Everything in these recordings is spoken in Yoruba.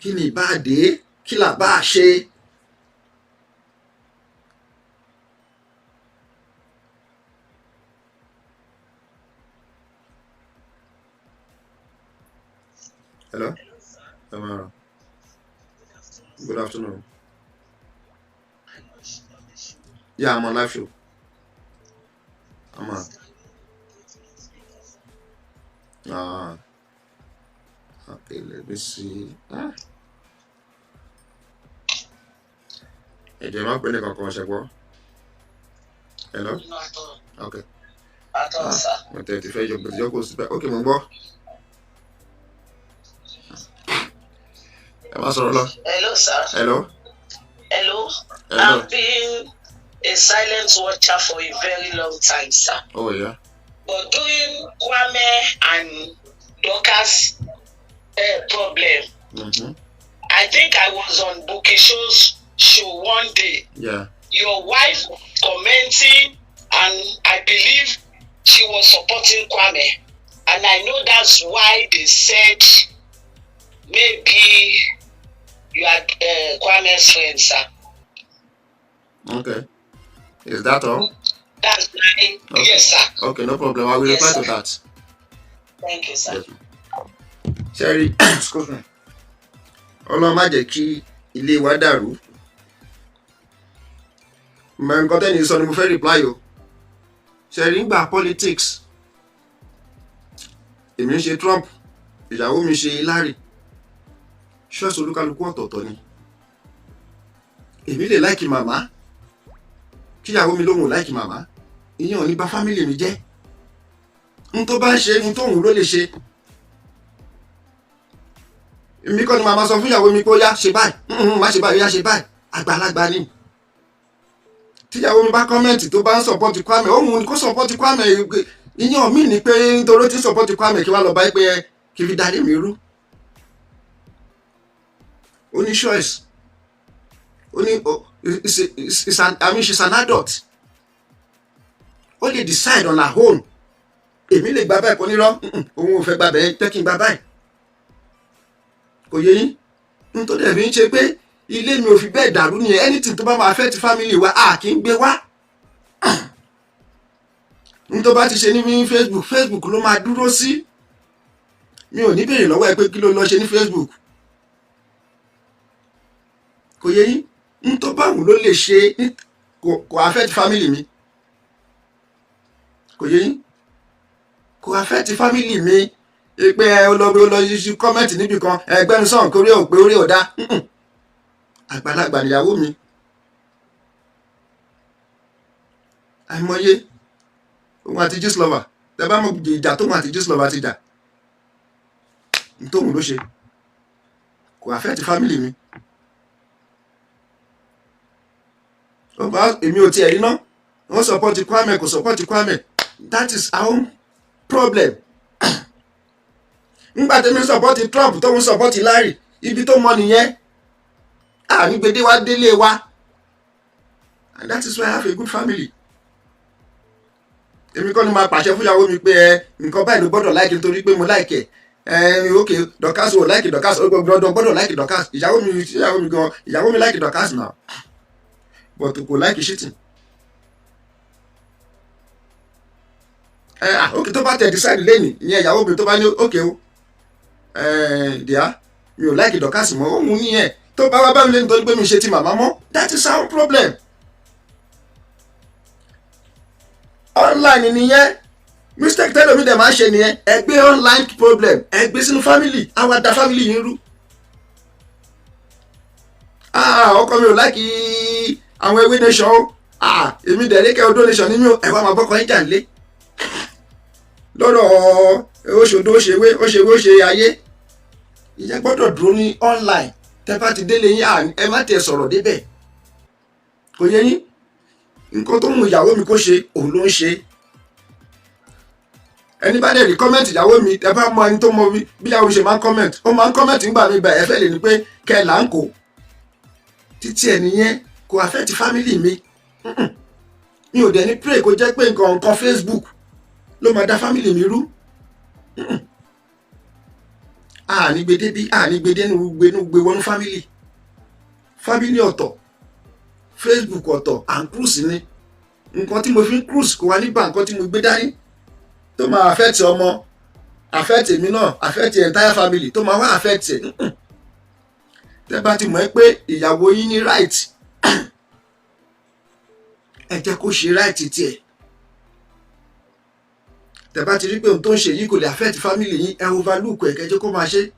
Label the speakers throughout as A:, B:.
A: Kí ni ìbá dé? Kí là bá ṣe? Hello? Tamara. Good afternoon. Yeah, I'm on live show. I'm on. Ah, okay, let me see. Ah. Ẹ jẹ́ má pè ní kankan ṣe gbọ́. Hello? Okay.
B: Àtọ̀ sá.
A: Mo tẹ̀ ti fẹ́ yọ gbèsè yọ kó síbẹ̀. Okay, mo ń gbọ́. Ẹ má sọ̀rọ̀ lọ.
B: Hello, sir.
A: Hello?
B: Hello.
A: Hello.
B: I've been a silent watcher for a very long time, sir.
A: Oh, yeah.
B: But during Kwame and Dorcas problem, I think I was on Bukky Show's show one day.
A: Yeah.
B: Your wife was commenting, and I believe she was supporting Kwame. And I know that's why they said maybe you are Kwame's friend, sir.
A: Okay. Is that all?
B: That's why,
A: Okay.
B: yes, sir.
A: Okay, no problem. I will
B: Yes,
A: reply
B: sir.
A: to that.
B: Thank you, sir.
A: Yes. Sherry, excuse me. Ọlọ́run má jẹ́ kí ilé wa dàrú. Mọ nǹkan tẹ́ni sọ ni mo fẹ́ reply o. Sherry, ń gba politics. Èmi ń ṣe Trump, ìyàwó mi ṣe Hillary. Ṣọ́ọ̀ṣì olúkálukú ọ̀tọ̀ọ̀tọ̀ ni. Èmi lè like màmá. Kíyàwó mi lóhùn like màmá. Ìyẹn ò ní bà family mi jẹ́. N tó bá ń ṣe, n tóhùn ló lè ṣe. Èmi kọ́ ni màmá sọ fún ìyàwó mi pé ó yá ṣe báyìí, má ṣe báyìí, ó yá ṣe báyìí. Àgbàlagbà ni. Tíyàwó mi bá comment tó bá ń support Kwame, òun ni kó support Kwame. Ìyẹn mi ni pé nítorí ó ti ń support Kwame kí wàá lọ bá pé ẹ kí fi darí mi rú. Ó ní choice. Ó ní it's an, I mean, she's an adult. Ó lè decide on her own. Èmi lè gba báyìí, kò ní rọ́, òun ò fẹ́ gba bẹ́ẹ̀, jẹ́ kí n gba báyìí. Kò yé yín? Nítorí ẹ̀ fi ń ṣe pé ilé mi ò fi bẹ́ẹ̀ dàrú nìyẹn. Anything tó bá máa affect family wa, a kì í gbé wá. N tó bá ti ṣe ní Facebook, Facebook ló máa dúró sí. Mi ò ní béèrè lọ́wọ́ ẹ pé kí ló lọ ṣe ní Facebook. Kò yé yín? N tó bá wù ló lè ṣe, kò affect family mi. Kò yé yín? Kò affect family mi pé ẹ lọ bí ó lọ ṣí comment níbì kan, ẹgbẹ́nu sọ̀rọ̀ kórí ò pé orí ò dá. Àgbàlagbà nìyàwó mi. Àìmọye òun àti Gistlover, tẹ bá mọ ìjà tóun àti Gistlover ti jà, tóun ló ṣe, kò affect family mi. Ó bá èmi ò tiẹ̀ rí ná. Wọ́n support Kwame, kò support Kwame, that is our own problem. Nígbà tẹ́mi support Trump, tóun support Hillary, ibi tó mọ nìyẹn. Àní gbèdé wa délé wa, and that is why I have a good family. Èmi kọ́ ni máa pàṣẹ fún ìyàwó mi pé ẹ nǹkan báyìí ló gbọ́dọ̀ like nítorí pé mo like ẹ. Ẹ ok, Dorcas ò like Dorcas, ó gbọ́dọ̀ like Dorcas. Ìyàwó mi gan, ìyàwó mi like Dorcas now, but kò like shitting. Ẹ ah, ok, tó bá tẹ̀ decide lẹ́nìí, ìyẹn ìyàwó mi tó bá ní ok o, ẹ díà, mi ò like Dorcas mọ́, òun nìyẹn. Tó bá wá bá mi lé nítorí pé mi ṣe ti màmá mọ́, that is our problem. Online nìyẹn. Mistake tẹ́lẹ̀ mi dẹ̀ máa ń ṣe nìyẹn. Ẹ gbé online problem, ẹ gbé sínú family, àwa da family yín rú. Ah, ọkọ mi ò like àwọn ewé nation o. Ah, èmi dẹ̀ lékè odó nation ní mi ò. Ẹ wá máa bọ́kọ yín jà nílé lọ́rọ̀ oṣòdó, ó ṣèwé, ó ṣèwé, ó ṣe ayé. Ìyẹn gbọ́dọ̀ dúró ní online. Tẹ́ bá ti délé yín, ẹ má tiẹ̀ sọ̀rọ̀ débẹ̀. Kò yé yín? Nǹkan tó mú ìyàwó mi kó ṣe, òun ló ń ṣe. Ẹni bá dẹ̀ rí comment ìyàwó mi, ẹ bá mọ ẹni tó mọ bí ìyàwó mi ṣe máa ń comment, ó máa ń comment nígbà mi bá ẹ fẹ́ lè ní pé kẹ́ ẹ là ń kó títí ẹ nìyẹn. Kò affect family mi. Mi ò dẹ̀ ní pray kó jẹ́ pé nǹkan Facebook ló máa dá family mi rú. Àní gbé débí, àní gbé dénú, gbé nú, gbé wọnú family. Family ọ̀tọ̀, Facebook ọ̀tọ̀. À ń cruise ni. Nǹkan tí mo fi ń cruise kò wá nígbà nǹkan tí mo gbé dání tó máa affect ọmọ, affect èmi náà, affect entire family, tó máa wá affect ẹ̀. Tẹ́ bá ti mọ̀ ẹ́ pé ìyàwó yín ní right, ẹ jẹ́ kó ṣe right tiẹ̀. Tẹ́ bá ti rí pé ohun tó ń ṣe yìí kò lè affect family yín, ẹ overlook ẹ, kẹjọ kó máa ṣe.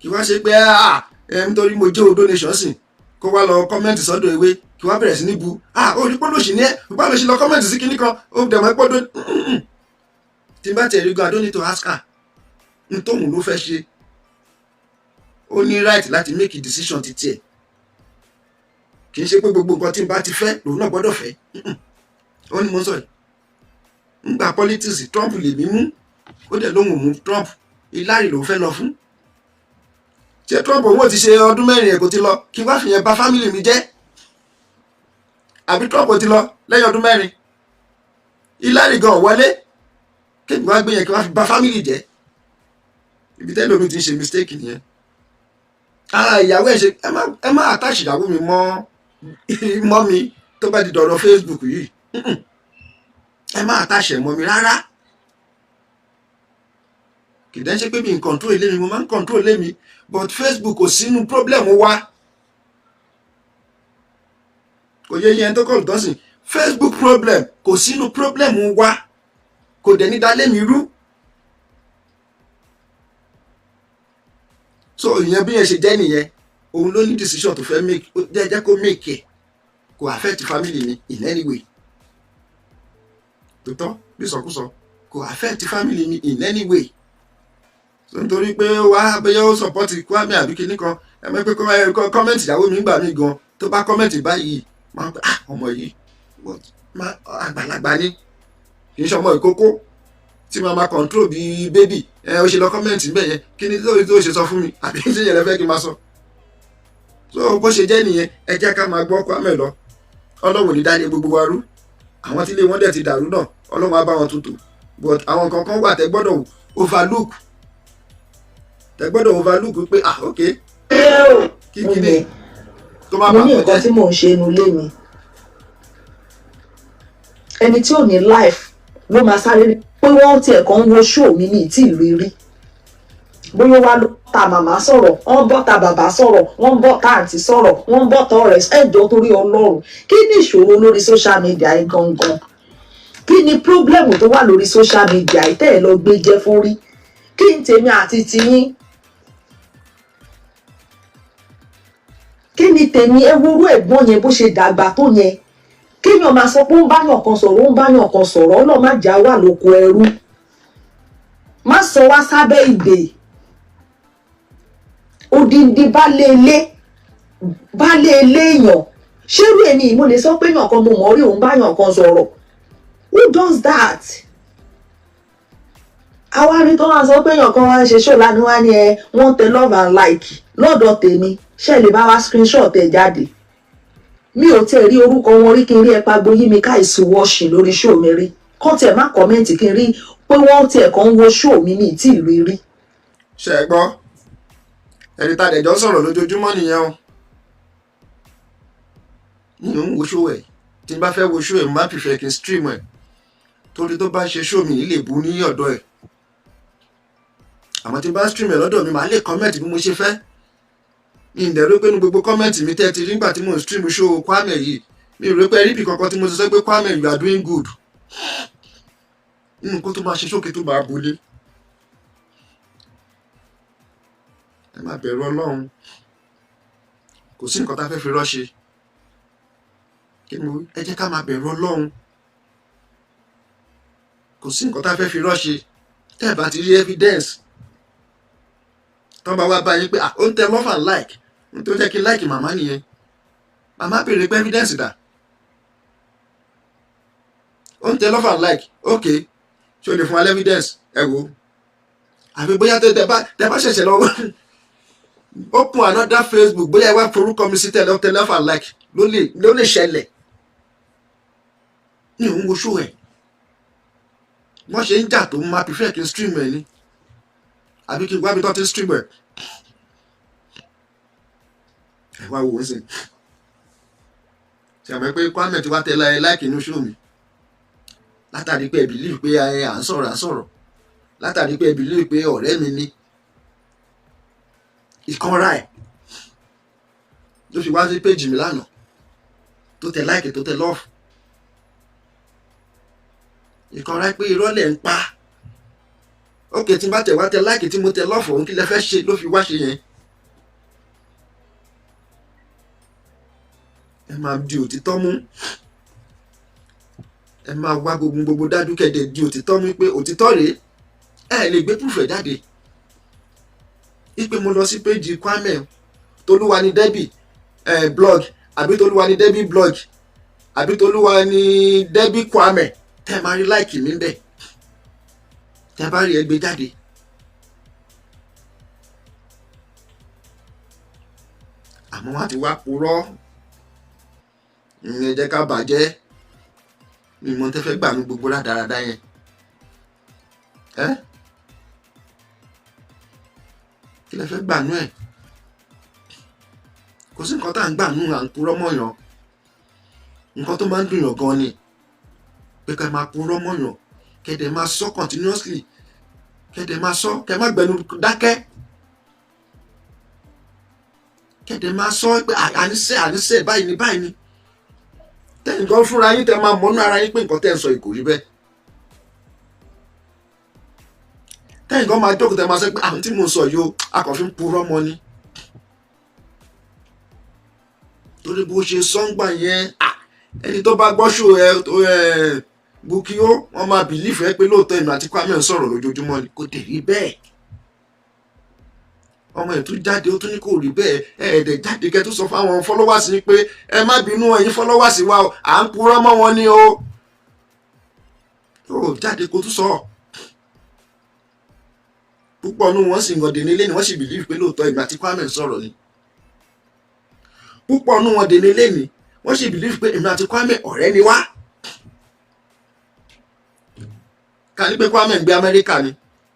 A: Kí wá ṣe pé ẹ nítorí mo jẹ́ Odo Nation sìn, kó wá lọ comment sọ́dọ̀ ewé, kí wá bẹ̀rẹ̀ sí ní bu, "Ah, ó rí pọ́lọ́sì ní ẹ bá lọ ṣe lọ comment sí kinní kan." Ó dẹ̀ mọ́ pọ́dọ̀ tí n bá tiẹ̀ rí gan, I don't need to ask her. N tóun ló fẹ́ ṣe, ó ní right láti make a decision ti tiẹ̀. Kì í ṣe pé gbogbo nǹkan tí n bá ti fẹ́ lòun náà gbọ́dọ̀ fẹ́. Ó ní mo ń sọ yìí ngbà politics, Trump lèmi mú, ó dẹ̀ lóhùn mú Trump, Hillary lòún fẹ́ lọ fún. Ṣé Trump òun ò ti ṣe ọdún 4 ẹ̀ kò ti lọ, kí wá fìyẹn bà family mi jẹ́? Àbí Trump ò ti lọ lẹ́yìn ọdún 4? Hillary gan wọlé, kéèmí wá gbé yẹn kí wá fi bà family jẹ́? Ibi tẹ́lẹ̀ omi ti ń ṣe mistake nìyẹn. Ara ìyàwó ẹ̀ ṣe, ẹ má attach ìyàwó mi mọ́ mi tó bá di dọ̀rọ̀ Facebook yìí. Ẹ má attach ẹ̀ mọ́ mi rárá. Kì í dẹ́ ṣe pé mi ń control ilé mi, mo máa ń control ilé mi, but Facebook kò sínú problem wa. Kò yẹ yẹn tó kọ̀ tó sìn. Facebook problem kò sínú problem wa, kò dẹ̀ ní dá lé mi rú. So ìyẹn bí yẹn ṣe jẹ́ nìyẹn. Òun ló ní decision tó fẹ́ make, ó jẹ́ kó make ẹ̀, kò affect family mi in any way. Tòótọ́ bí sọkúsọ, kò affect family mi in any way. So nítorí pé wá bóyá ó support Kwame àbí kinní kan, ẹ mọ̀ pé comment ìyàwó mi gbà mí gan, tó bá comment báyìí, máa ń pẹ́, "Ah, ọmọ yìí." But àgbàlagbà ni, kì í ṣe ọmọ ìkókó tí màá ma control bí baby. Ẹ ó ṣe lọ comment níbẹ̀ yẹn, kí ni tó ṣe sọ fún mi? Àbí ṣé yẹn lẹ fẹ́ kí n máa sọ? So bó ṣe jẹ́ nìyẹn. Ẹ jẹ́ ká máa gbọ́ Kwame lọ. Ọlọ́run ní dálé gbogbo wa rú. Àwọn tí ilé wọn dẹ̀ ti dàrú náà, Ọlọ́run á bá wọn tutù. But àwọn nǹkan kan wà tẹ́ gbọ́dọ̀ overlook, tẹ́ gbọ́dọ̀ overlook pé, "Ah, ok." Kí kíni tó má
C: Mo
A: bàa
C: ní nǹkan
A: kọjá.
C: tí mò ń ṣe inú ilé mi. Ẹni tí ò ní life ló máa sáré pé wọ́n tiẹ̀ kàn ń wo show mi ní ìtì ìrírí, bóyá wá ló ta màmá sọ̀rọ̀, wọ́n bọ́ ta bàbá sọ̀rọ̀, wọ́n bọ́ ta àǹtí sọ̀rọ̀, wọ́n bọ́ ta ọ̀rẹ́. Ẹ̀jọ̀, torí Ọlọ́run, kí ni ìṣòro lórí social media yìí gangan? Kí ni problem tó wà lórí social media yìí tẹ́ ẹ̀ lọ gbé jẹ́ fún rí? Kí n tèmi àti tiyín? Kí ni tèmi? Ẹ worú ẹ̀gbọ́n yẹn, bó ṣe dàgbà tó yẹn, kéèyàn máa sọ pé ó ń báyàn kan sọ̀rọ̀, ó ń báyàn kan sọ̀rọ̀. Ọlọ́run má jà wà lóko ẹrú, má sọ wá sábẹ́ ìdè. Odindi baálé ilé èèyàn, ṣérú èmi mo lè sọ pé èèyàn kan mo mọ̀ rí, òun báyàn kan sọ̀rọ̀? Who does that? Àwa rí tó wá sọ pé èèyàn kan wá ń ṣe ṣó lánàá, wá ní ẹ wọ́n tẹ love and like lọ́dọ̀ tèmi. Ṣe lè bá wa screenshot ẹ̀ jáde? Mi ò tiẹ̀ rí orúkọ wọn rí. Kí n rí ẹ pagbo yí mi ká ìsúwọ́ọ̀ṣì lórí show mi rí, kán tiẹ̀ má comment, kí n rí pé wọ́n tiẹ̀ kàn ń wo show mi ní ìtì rí rí.
A: Ṣe é gbọ́? Ẹni tá a dẹ̀jọ́ sọ̀rọ̀ lójoojúmọ́ nìyẹn o. Mi ò ń wo show ẹ̀. Tí n bá fẹ́ wo show ẹ̀, mo máa prefer kí n stream ẹ̀, torí tó bá ṣe show mi lè bú ní ọ̀dọ̀ ẹ̀. Àmọ́ tí n bá stream ẹ̀ lọ́dọ̀ mi, màá lè comment bí mo ṣe fẹ́. Mi ì dẹ̀ rò pé ní gbogbo comment mi tẹ́ ti rí nígbà tí mò ń stream show Kwame yìí, mi ò rò pé rí ibì kankan tí mo ti sọ pé, "Kwame, you are doing good." Nínú kó tó máa ṣe sókè tó máa bolé. Ẹ má bẹ̀rù Ọlọ́run. Kò sí nǹkan tá a fẹ́ fi rọ́ṣe. Kí ni mo wí? Ẹ jẹ́ ká máa bẹ̀rù Ọlọ́run. Kò sí nǹkan tá a fẹ́ fi rọ́ṣe. Tẹ́ ẹ bá ti rí evidence, tọ́ bá wá bá yín pé, "Ah, ó ń tẹ love and like," n tó jẹ́ kí n like màmá nìyẹn, màmá béèrè pé evidence dà? Ó ń tẹ love and like, ok, ṣé o lè fún wa evidence? Ẹ wo, àfi bóyá tẹ bá ṣẹ̀ṣẹ̀ lọ open another Facebook, bóyá ẹ wá forúkọ mi sí tẹ love and like, ló lè ṣẹlẹ̀. Ní òun wo show ẹ̀, wọ́n ṣe ń jà tó, máa prefer kí n stream ẹ̀ ni. Àbí kí n wá bí tó ti stream ẹ̀. Ẹ wá wò ó sìn. Ṣe àmọ́ pé Kwame ti wá tẹ like inú show mi látàrí pé ẹ believe pé à ń sọ̀rọ̀, à ń sọ̀rọ̀, látàrí pé ẹ believe pé ọ̀rẹ́ mi ni. Ìkanra ẹ̀ ló fi wá sí péjì mi lánàá, tó tẹ like, tó tẹ love. Ìkanra pé irọ́ lẹ̀ ń pa. Ok, tí n bá tẹ̀ wá tẹ like, tí mo tẹ love òun, kí lẹ fẹ́ ṣe? Ló fi wá ṣe yẹn. Ẹ máa di òtítọ́ mú, ẹ máa wá gbogbo gbogbo dájú kẹ̀dẹ̀ di òtítọ́ mú pé òtítọ́ rèé. Ẹ lè gbé proof ẹ̀ jáde ipe mo lọ sí péjì Kwame Tolúwa ní Debbie blog, àbí Tolúwa ní Debbie blog, àbí Tolúwa ní Debbie Kwame, tẹ́ máa rí like mi bẹ́ẹ̀. Tẹ́ bá rí, ẹ gbé jáde. Àmọ́ wọ́n á ti wá purọ́, ìyẹn jẹ́ ká bàjẹ́. Mi mọ̀ tẹ́ fẹ́ gbà mí gbogbo rádaràda yẹn. Ẹ́ kí lẹ fẹ́ gbà nú ẹ̀? Kò sí nǹkan tá à ń gbà nú à ń purọ́ mọ̀yàn. Nǹkan tó máa ń dùn yàn gan ni pé ká máa purọ́ mọ̀yàn, kẹ́dẹ̀ máa sọ continuously, kẹ́dẹ̀ máa sọ, kẹ́ má gbẹnu dákẹ́, kẹ́dẹ̀ máa sọ pé àníṣe, àníṣe, báyìí ni, báyìí ni. Tẹ́yìn gan fúnra yín, tẹ́ máa mọ̀nú ara yín pé nǹkan tẹ́ ń sọ yìí kò rí bẹ́ẹ̀. Tẹ́yìn gan máa jókòó, tẹ́ máa sọ pé àwọn tí mò ń sọ yìí o, a kàn fi ń purọ́ mọ́ ni. Torí bó ṣe sọ́ngbà yẹn, ẹni tó bá gbọ́ ṣò ẹ Bukky ó, wọ́n máa believe ẹ pé lóòótọ́ èmi àti Kwame ń sọ̀rọ̀ lójoojúmọ́ ni. Kò dẹ̀ rí bẹ́ẹ̀. Ọmọ ẹ̀ tún jáde, ó tún ní kò rí bẹ́ẹ̀. Ẹ ẹ̀dẹ̀ jáde, kẹ́ tún sọ fáwọn followers yín pé ẹ má bínú, ẹ̀yin followers wa o, à ń purọ́ mọ́ wọn ni o. Ó jáde kó tún sọ. Púpọ̀ nù wọ́n sì ń gàndé nílé ni wọ́n sì believe pé lóòótọ́ èmi àti Kwame ń sọ̀rọ̀ ni. Púpọ̀ nù wọn dé nílé ni wọ́n sì believe pé èmi àti Kwame ọ̀rẹ́ ni wá. Ká ní pé Kwame ń gbé Amẹ́ríkà ni,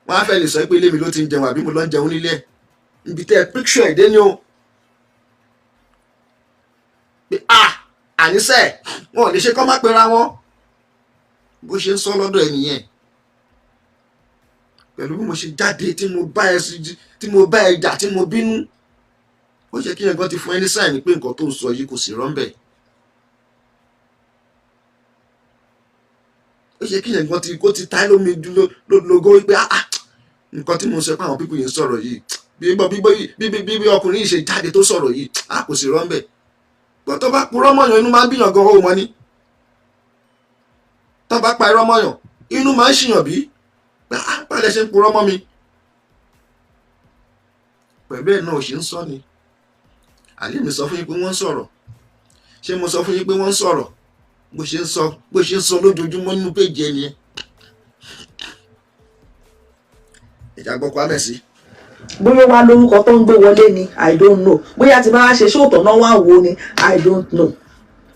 A: wọ́n á fẹ́ lè sọ pé ilé mi ló ti ń jẹun, àbí mo lọ ń jẹun nílé ẹ̀. Ibi tẹ́ ẹ picture ẹ̀ dé ni o, pé a àníṣe wọn ò lè ṣe kọ́ má pera wọn. Bó ṣe ń sọ lọ́dọ̀ ẹ nìyẹn. Pẹ̀lú bí mo ṣe jáde, tí mo bá ẹ jà, tí mo bínú, ó ṣe kí yẹn gan ti fún ẹ ní sign pé nǹkan tó ń sọ yìí, kò sí rọ́ńbẹ̀. Ó ṣe kí yẹn gan ti kó ti tá lómi lógo wípé ah, nǹkan tí mo sọ pé àwọn people yìí ń sọ̀rọ̀ yìí, bí bí bí bí ọkùnrin yìí ṣe jáde tó sọ̀rọ̀ yìí, ah, kò sí rọ́ńbẹ̀. Gbọ́n tó bá purọ́ mọ̀yàn, inú máa ń bíyàn gan. Ó mọ ni tó bá pa irọ́ mọ̀yàn, inú máa ń ṣìyàn. Bí báyìí lẹ ṣe ń purọ́ mọ́ mi. Pẹ̀lú ẹ̀ náà ò ṣe ń sọ ni. Àlẹ́ mi sọ fún yín pé wọ́n ń sọ̀rọ̀. Ṣé mo sọ fún yín pé wọ́n ń sọ̀rọ̀? Bó ṣe ń sọ, bó ṣe ń sọ lójoojúmọ́ nínú péjì ẹni yẹn. Ìjà gbọ́ Kwame sí.
C: Bóyá wá lórúkọ tó ń gbé wọlé ni, I don't know. Bóyá tí bá wá ṣe show tọ̀nà wá wo ni, I don't know.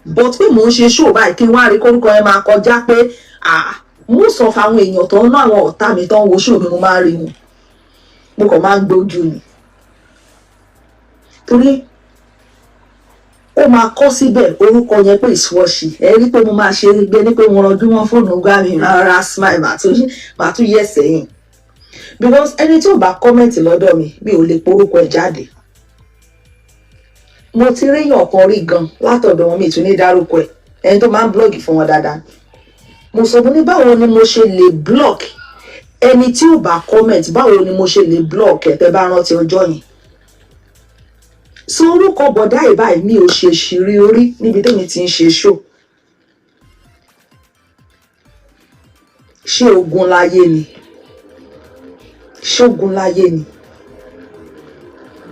C: But pé mò ń ṣe show báyìí, kí n wá rí kórúkọ yẹn máa kọjá pé, ah, most of àwọn èèyàn tó ń ná, àwọn ọ̀tá mi tó ń wo show mi, mo máa ń rí wọn, mo kàn máa ń gbójú ni, torí ó máa kọ́ síbẹ̀ orúkọ yẹn pé ìṣúọ̀ṣì. Ẹ rí pé mo máa ṣe é gbé ní pé mo ranjú mọ́ fóònù gbá mi rárá, smile, màá tún yẹ̀ sẹ́yìn, because ẹni tí ò bá comment lọ́dọ̀ mi, mi ò lè porúkọ ẹ̀ jáde. Mo ti réyàn kan rí gan látọ̀dọ̀ wọn, mi tún ní dárúkọ ẹ̀, ẹni tó máa ń blog fún wọn dáadáa. Mo sọ mo ní, báwo ni mo ṣe lè block ẹni tí ò bá comment? Báwo ni mo ṣe lè block ẹ̀? Tẹ́ bá rántí ọjọ́ yẹn, so orúkọ bọ̀dá yìí báyìí, mi ò ṣe ṣìírí orí níbi tẹ́mi ti ń ṣe show. Ṣé ogun láyé ni? Ṣé ogun láyé ni?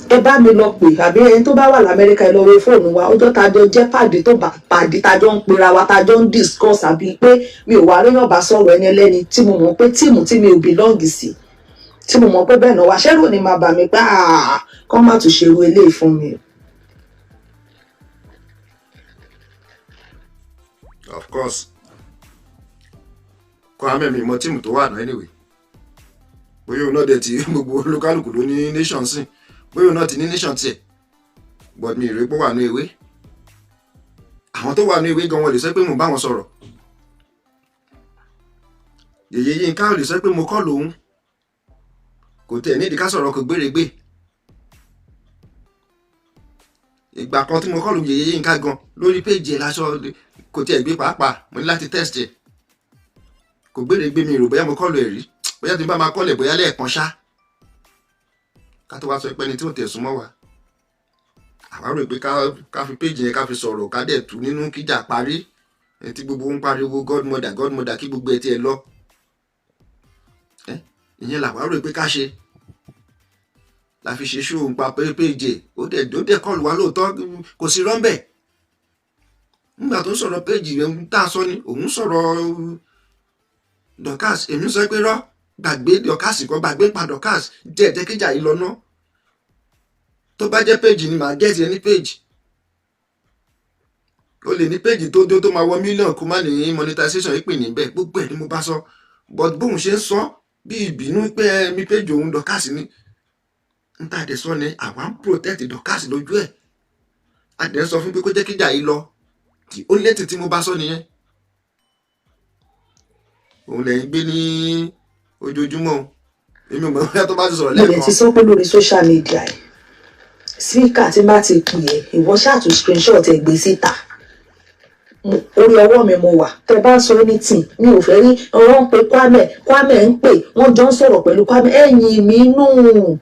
C: Ẹ bá mi lọ pè, àbí ẹni tó bá wà lamẹ́ríkà, ẹ lọ wo fóònù wa, ọjọ́ tá a jọ jẹ́ pàdé, tó bá pàdé, tá a jọ ń pera wa, tá a jọ ń discuss, àbí pé mi ò wá ríyàn bá sọ̀rọ̀, ẹni ẹlẹ́ni tí mo mọ̀ pé team tí mi ò belong sí, tí mo mọ̀ pé bẹ́ẹ̀ náà wá ṣẹ́rù ni máa bà mí pé kọ́ má tún ṣe irú eléyìí fún mi.
A: Of course, Kwame, mi mọ team tó wà náà. Anyway, Bóyá òun náà dẹ̀ ti gbogbo olúkálùkù ló ní nation sí, bóyá òun náà ti ní nation tiẹ̀, but mi ì rí pé ó wà ní ewé. Àwọn tó wà ní ewé gan, wọn lè sọ pé mo bá wọn sọ̀rọ̀. Yèyé Yínká ò lè sọ pé mo kọ́ lòun. Kò tẹ̀ nídìí ká sọ̀rọ̀, kò gbéregbè. Ìgbà kan tí mo kọ́ lòun, Yèyé Yínká gan, lórí péjì ẹ̀ lásọ, kò tiẹ̀ gbé pàápàá. Mo ní láti test ẹ̀, kò gbéregbè. Mi rò bóyá mo kọ́ lò ẹ̀ rí, bóyá tí n bá máa kọ́lẹ̀, bóyá lẹ́ẹ̀kan ṣá. Ká tó wá sọ pé ẹni tí ò tẹ̀ súnmọ́ wa, àwa rò pé ká fi péjì yẹn ká fi sọ̀rọ̀, ká dẹ̀ tú nínú, kíjà parí. Ẹni tí gbogbo ń pariwo godmother, godmother, kí gbogbo ẹ tiẹ̀ lọ, ìyẹn làwa rò pé ká ṣe, la fi ṣe ṣóun pa péjì. Ó dẹ̀ kọlù wá lóòótọ́, kò sí rọ́ńbẹ̀. Nígbà tó ń sọ̀rọ̀ péjì rẹ̀ tá a sọ ni òun sọ̀rọ̀ Dorcas, èmi sọ pé rọ́, gbàgbé Dorcas kan, gbàgbé pa Dorcas, jẹ́ jẹ́ kíjà yìí lọ ná. Tó bá jẹ́ péjì ni, màá get ẹ ní péjì. O lè ní péjì tó tó máa wọ mílíọ̀nù, kó má ní monetization yìí pè níbẹ̀. Gbogbo ẹ̀ ni mo bá sọ, but bóun ṣe ń sọ bí ìbínú pé mi péjì òun Dorcas ni n ta dẹ̀ sọ ni àwa ń protect Dorcas lójú ẹ̀. A dẹ̀ ń sọ fún pé kó jẹ́ kíjà yìí lọ. The only thing tí mo bá sọ nìyẹn. Òun lẹ́yìn gbé ní ojoojúmọ́ o. Èmi ò mọ̀ bóyá tó bá ti sọ̀rọ̀
C: Mo lè ti
A: lẹ́ẹ̀kan.
C: sọ pé lórí social media ẹ̀, speaker tí bá ti pè ẹ́, ìwọ ṣáà tún screenshot ẹ̀ gbé síta. Orí ọwọ́ mi mo wà. Tẹ bá ń sọ anything, mi ò fẹ́ rí. Wọ́n ń pe Kwame, Kwame ń pè, wọ́n jọ ń sọ̀rọ̀ pẹ̀lú Kwame. Ẹ̀yìn mi nù,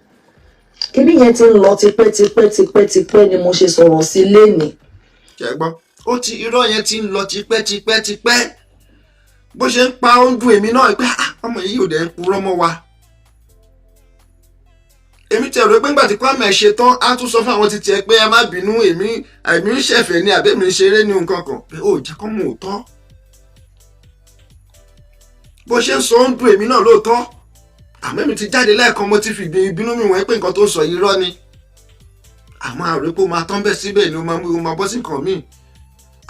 C: kíní yẹn ti ń lọ tipẹ́ tipẹ́ tipẹ́ tipẹ́ ni mo ṣe sọ̀rọ̀ sí lénìí.
A: Ṣe gbọ́, ó ti irọ́ yẹn ti ń lọ tipẹ́ tipẹ́ tipẹ́. Bó ṣe ń pa, ó ń dùn èmi náà pé, ah, ọmọ yìí ò dẹ̀ ń purọ́ mọ́ wa. Èmi tẹ̀ rò pé ńgbà tí Kwame ṣe tán, á tún sọ fún àwọn títí ẹ pé ẹ má bínú, èmi èmi ń ṣẹ̀fẹ̀ ni àbí èmi ń ṣeré ní nǹkan kan, pé ó jẹ́ kó mú òótọ́. Bó ṣe ń sọ, ó ń dùn èmi náà lóòótọ́, àmọ́ èmi ti jáde lẹ́ẹ̀kan, mo ti fi ìbínú mi wọ́n pé nǹkan tó ń sọ yìí, irọ́ ni. Àmọ́ àrò pé ó máa tán bẹ́ẹ̀ síbẹ̀ ni, ó máa bọ́ sí nǹkan míì.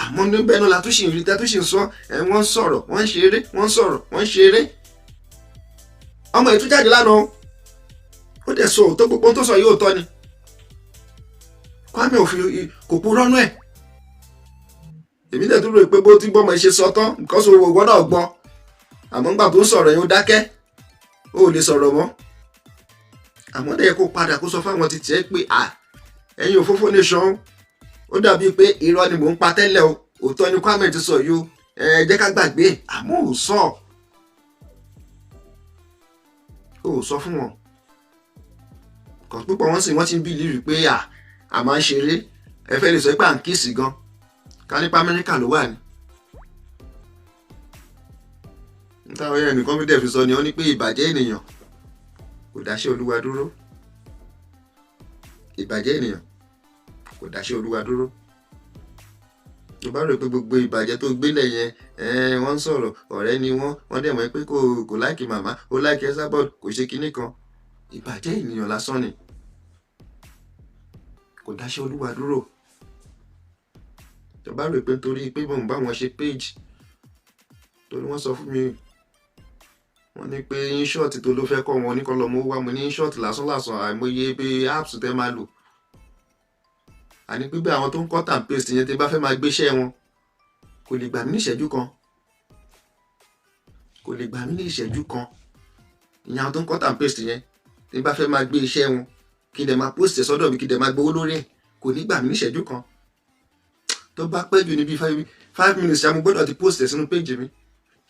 A: Àmọ́ níbẹ̀ náà la tún ṣì ń rí, tá tún ṣì ń sọ ẹ. Wọ́n ń sọ̀rọ̀, wọ́n ń ṣeré, wọ́n ń sọ̀rọ̀, wọ́n ń ṣeré. Ọmọ yìí tún jáde lánàá, ó dẹ̀ sọ òótọ́. Gbogbo ohun tó sọ yìí, òótọ́ ni. Kwame ò fi kò purọ́ nú ẹ̀. Èmi dẹ̀ tún rò pé bó ti bọ́mọ ṣe sọ tán, nǹkan sọ owó náà gbọ́. Àmọ́ ńgbà tó ń sọ̀rọ̀ yẹn, ó dákẹ́, ó lè sọ̀rọ̀ mọ́. Àmọ́ dẹ̀ kó padà kó sọ fáwọn ti tiẹ̀ pé, à, ẹ̀yin Òfófó Nation, ó dàbí pé irọ́ ni mò ń pa tẹ́lẹ̀ o, òótọ́ ni Kwame ti sọ yìí o, ẹ jẹ́ ká gbàgbé. Àmọ́ ò sọ fún wọn kàn púpọ̀. Wọ́n sì wọ́n ti ń believe pé à máa ń ṣeré. Ẹ fẹ́ lè sọ pé à ń kiss gan, ká nípa Amẹ́ríkà ló wà ní. Nítawọn yẹn nìkan bí dẹ̀ fi sọ ni, wọ́n ní pé ìbàjẹ́ ènìyàn kò dáṣẹ́ Olúwa dúró. Ìbàjẹ́ ènìyàn kò dáṣẹ́ Olúwa dúró. Tó bá rò pé gbogbo ìbàjẹ́ tó gbélé yẹn, wọ́n ń sọ̀rọ̀, ọ̀rẹ́ ni wọ́n, wọ́n dẹ̀ mọ̀ pé kò like màmá, ó like Esabod, kò ṣe kinní kan, ìbàjẹ́ ènìyàn lásán ni, kò dáṣẹ́ Olúwa dúró. Tó bá rò pé nítorí pé mò ń bá wọn ṣe page, torí wọ́n sọ fún mi, wọ́n ní pé InShot tó ló fẹ́ kọ́ wọn ní kọ́ lọ mú wá. Mo ní InShot lásán lásán, àìmọye bí apps tẹ́ máa lò. Àní pé bí àwọn tó ń cut and paste yẹn, tí bá fẹ́ máa gbéṣẹ́ wọn, kò lè gbà mí ní ìṣẹ́jú kan, kò lè gbà mí ní ìṣẹ́jú kan. Ìyẹn àwọn tó ń cut and paste yẹn, tí bá fẹ́ máa gbé iṣẹ́ wọn, kí n dẹ̀ máa post ẹ̀ sọ́dọ̀ mi, kí n dẹ̀ máa gbowó lórí ẹ̀, kò ní gbà mí ní ìṣẹ́jú kan. Tó bá pẹ́ jù níbi 5 minutes ṣá, mo gbọ́dọ̀ ti post ẹ̀ sínú page mi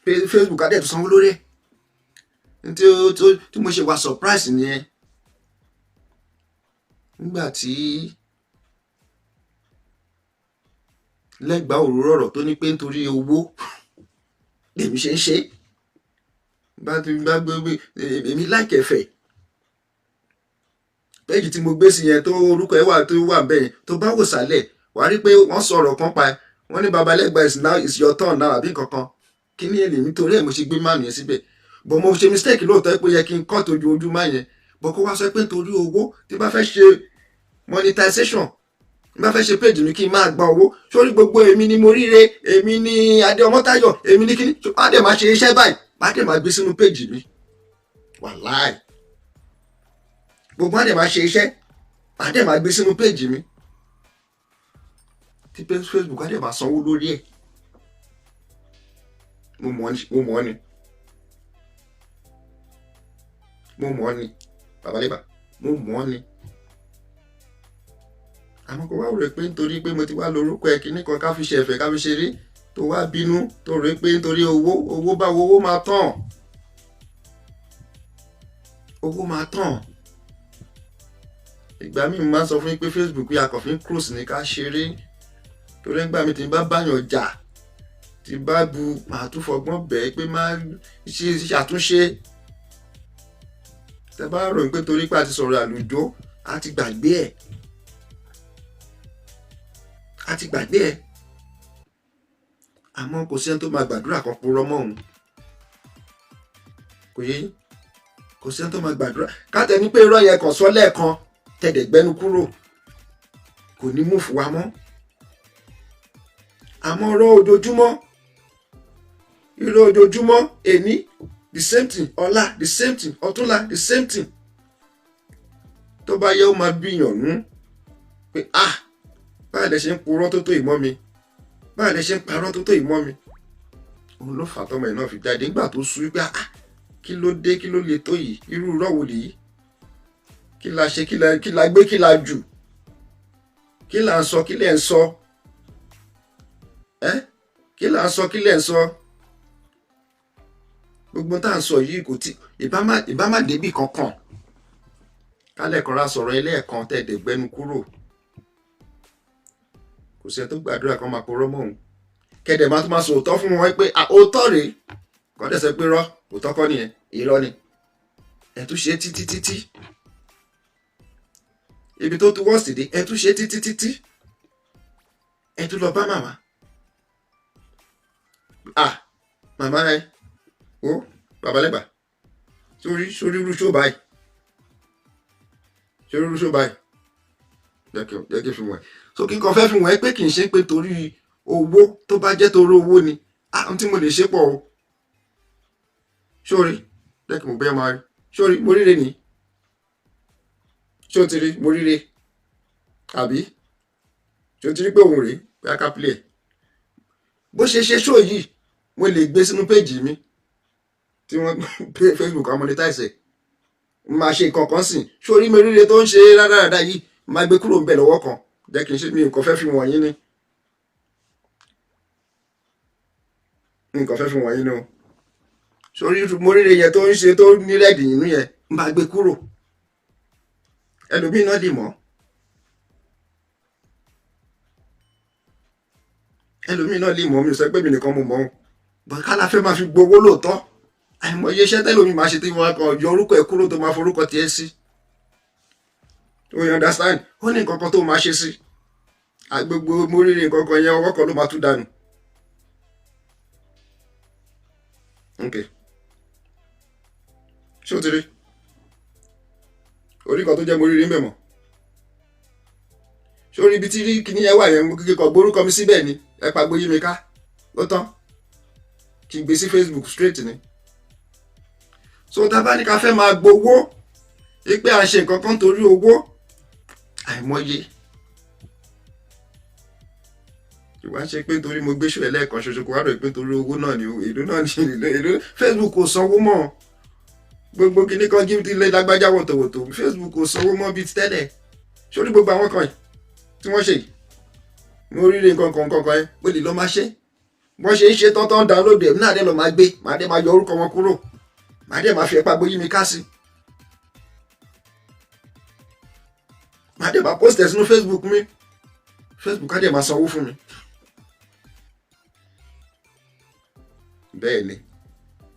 A: Facebook, adé tó sanwó lórí ẹ̀. Tí mo ṣe wà surprise nìyẹn nígbà tí lẹ́gbàá òróró ọ̀rọ̀ tó ní pé nítorí owó lèmi ṣe ń ṣe bá ti bá gbé èmi láìkẹfẹ̀. Péjì tí mo gbé sí yẹn, tó orúkọ ẹ wà, tó wà bẹ́ẹ̀ yẹn, tó bá wò sálẹ̀, wàá rí pé wọ́n sọ̀rọ̀ kan pa ẹ. Wọ́n ní Babalẹ́gbà is now is your turn now, àbí nǹkan kan. Kí ni èlé nítorí ẹ̀ mo ṣe gbé mánu yẹn síbẹ̀? But mo ṣe mistake lóòótọ́ pé ó yẹ kí n cut ojú ojú má yẹn, but kó wá sọ pé nítorí owó, tí bá fẹ́ ṣe monetization, tí bá fẹ́ ṣe page mi, kí n máa gba owó sórí gbogbo. Èmi ni mo ríre, èmi ni Adé Ọmọ́táyọ̀, èmi ni kíní, má dẹ̀ máa ṣe iṣẹ́ báyìí, má dẹ̀ máa gbé sínú page mi. Wàláì. Gbogbo wọn dẹ̀ máa ṣe iṣẹ́, màá dẹ̀ máa gbé sínú page mi tí Facebook á dẹ̀ máa sanwó lórí ẹ̀. Mo mọ̀ ni, mo mọ̀ ni, mo mọ̀ ni, babalẹ́bà, mo mọ̀ ni. Àmọ́ kó wá rò pé nítorí pé mo ti wá lórúkọ ẹ̀ kíní kan ká fi ṣe ẹ̀fẹ̀, ká fi ṣeré, tó wá bínú, tó rò pé nítorí owó, owó báwo? Owó máa tán, owó máa tán. Ìgbà míì mo máa ń sọ fún yín pé Facebook yà kàn fi ń cruise ní ká ṣeré, torí ẹgbàá mi tí n bá báyàn jà, tí n bá bu, màá tún fọgbọ́n bẹ́ẹ̀ pé má ṣe ṣàtúnṣe. Tẹ bá rò pé torí pé a ti sọ̀rọ̀ àlùjọ, a ti gbàgbé ẹ̀, a ti gbàgbé ẹ̀. Àmọ́ kò sí ẹni tó máa gbàdúrà kan purọ́ mọ́ òun. Kò yé yín? Kò sí ẹni tó máa gbàdúrà ká tẹ ní pé irọ́ yẹn kàn sọ lẹ́ẹ̀kan, tẹ̀dẹ̀ gbẹ́nu kúrò, kò ní mú fún wa mọ́. Àmọ́ irọ́ ojoojúmọ́, irọ́ ojoojúmọ́, èní the same thing, ọ̀la the same thing, ọ̀túnla the same thing, tó bá yẹ, ó máa bíyàn nú pé, "Ah, báyìí lẹ ṣe ń purọ́ tó tó ìmọ̀ mi? Báyìí lẹ ṣe ń parọ́ tó tó ìmọ̀ mi?" Òun ló fà tọmọ ẹ̀ náà fi jáde nígbà tó sú pé, "Ah, kí ló dé? Kí ló le tó yìí? Irú irọ́ wo lèyí? Kí la ṣe? Kí la gbé? Kí la jù? Kí là ń sọ? Kí lẹ̀ ń sọ ẹ́? Kí là ń sọ? Kí lẹ̀ ń sọ?" Gbogbo tá à ń sọ yìí kò tí ìbá má débì kankan. Kálẹ̀ kan ra sọ̀rọ̀ ẹlẹ́ẹ̀kan, tẹ̀dẹ̀ gbẹnu kúrò. Kò sẹ́ni tó gbàdúrà kan máa purọ́ mọ́ òun. Kẹ́dẹ̀ máa tún máa sọ òótọ́ fún wọn pé, "Ah, òótọ́ rèé," kọ́ dẹ̀ sọ pé, "Rọ́, òótọ́ kọ́ nìyẹn, irọ́ ni." Ẹ̀ tún ṣe títí títí ibi tó tún wọ́ọ̀sì dé. Ẹ̀ tún ṣe títí títí, ẹ̀ tún lọ bá màmá. "Ah, màmá ẹ o, babalẹ́gbà, sórí irú ṣó báyìí, sórí irú ṣó báyìí, jẹ́ kí n fi wọ̀n ẹ́." So kí n kàn fẹ́ fi wọ̀n ẹ́ pé kì í ṣe pé torí owó. Tó bá jẹ́ torí owó ni, ah, ohun tí mo lè ṣe pọ̀ o. Sórí, jẹ́ kí mo bẹ́ẹ̀ máa rí. Sórí mo ríre nìyí. Ṣé o ti rí mo ríre àbí? Ṣé o ti rí pé òun rèé? Pé a ká play ẹ̀ bó ṣe ṣe ṣó yìí, mo lè gbé sínú page mi tí wọ́n pé Facebook á monetize ẹ̀. Máa ṣe nǹkan kan sìn. Sórí mo ríre tó ń ṣe rádaràda yìí, máa gbé kúrò ń bẹ̀ lọ́wọ́ kan. Jẹ́ kí n ṣe mi nǹkan fẹ́ fi wọ̀nyí ni, nǹkan fẹ́ fi wọ̀nyí ni o. Sórí mo ríre yẹn tó ń ṣe, tó ní red nínú yẹn, máa gbé kúrò. Ẹlòmíì náà lè mọ̀, ẹlòmíì náà lè mọ̀. Mi ò sọ pé mi nìkan mo mọ̀ ọ́n bọ̀. Ká la fẹ́ máa fi gbowó lóòótọ́, àìmọye iṣẹ́ tẹ́lòmíì máa ṣe tí wọ́n kàn yọ orúkọ ẹ̀ kúrò, tó máa forúkọ tiẹ̀ sí. You understand? Ó ní nǹkan kan tó máa ṣe sí agbègbè mo ríre nǹkan kan yẹn, ọwọ́ kan ló máa tún dànù. Ok, ṣé o ti rí orí kan tó jẹ́ mo ríre ń bẹ̀ mọ́? Ṣé orí ibi tí rí kíní yẹn wà yẹn? Mo kíkọ gbórúkọ mi síbẹ̀ ni. Ẹ pa gbóyí mi ká, ó tán, kí n gbé sí Facebook straight ni. So tá a bá ní ká fẹ́ máa gbowó pé à ń ṣe nǹkan kan torí owó, àìmọye. Ìwà ń ṣe pé nítorí mo gbé ṣó ẹ lẹ́ẹ̀kan ṣoṣo, kó wá rò pé nítorí owó náà ni. Èlò náà ni èlò? Facebook kò sanwó mọ́. Gbogbo kíní kan jí lé lágbájá wòtòwòtò, Facebook kò sanwó mọ́ bíi ti tẹ́lẹ̀. Sórí gbogbo àwọn kan yìí tí wọ́n ṣe yìí, mo ríre nǹkan kan nǹkan kan yẹn, mo lè lọ máa ṣe wọ́n ṣe ń ṣe tán tán, download ẹ̀ náà dẹ̀ lọ máa gbé, màá dẹ̀ máa yọ orúkọ wọn kúrò, màá dẹ̀ máa fi ẹ̀pá gbóyí mi ká sí, màá dẹ̀ máa post ẹ̀ sínú Facebook mi. Facebook á dẹ̀ máa sanwó fún mi. Bẹ́ẹ̀ ni,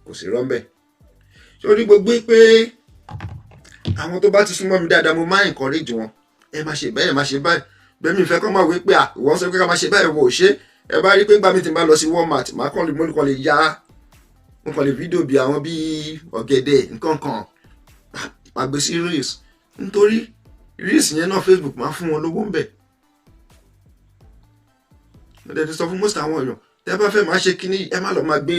A: kò sí rọ́ńbẹ́. Sórí gbogbo pé àwọn tó bá ti súnmọ́ mi dáadáa, mo máa encourage wọn, ẹ má ṣe bẹ́ẹ̀, ẹ má ṣe báyìí. Bẹ́ẹ̀ mi fẹ́ kọ́ máa wí pé, à, ìwọ sọ pé ká máa ṣe báyìí, wò ó ṣe. Ẹ bá rí pé ńgbà mi ti bá lọ sí Walmart, màá kàn lè, mo kàn lè ya, mo kàn lè fídíò bí àwọn bíi ọ̀gẹ̀dẹ̀ nǹkan kan, máa gbé sí reels, nítorí reels yẹn náà Facebook máa fún wọn lówó ń bẹ̀. Mo dẹ̀ ti sọ fún most àwọn èèyàn, tẹ́ bá fẹ́ máa ṣe kínní, ẹ má lọ máa gbé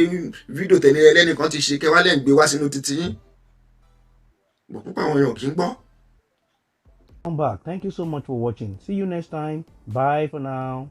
A: fídíò tẹ̀lé ẹlẹ́nìkan ti ṣe, kẹ́ wá lẹ́ ń gbé wá sínú títí yín bọ̀. Púpọ̀ àwọn èèyàn kì í gbọ́.
D: Come back. Thank you so much for watching. See you next time. Bye for now.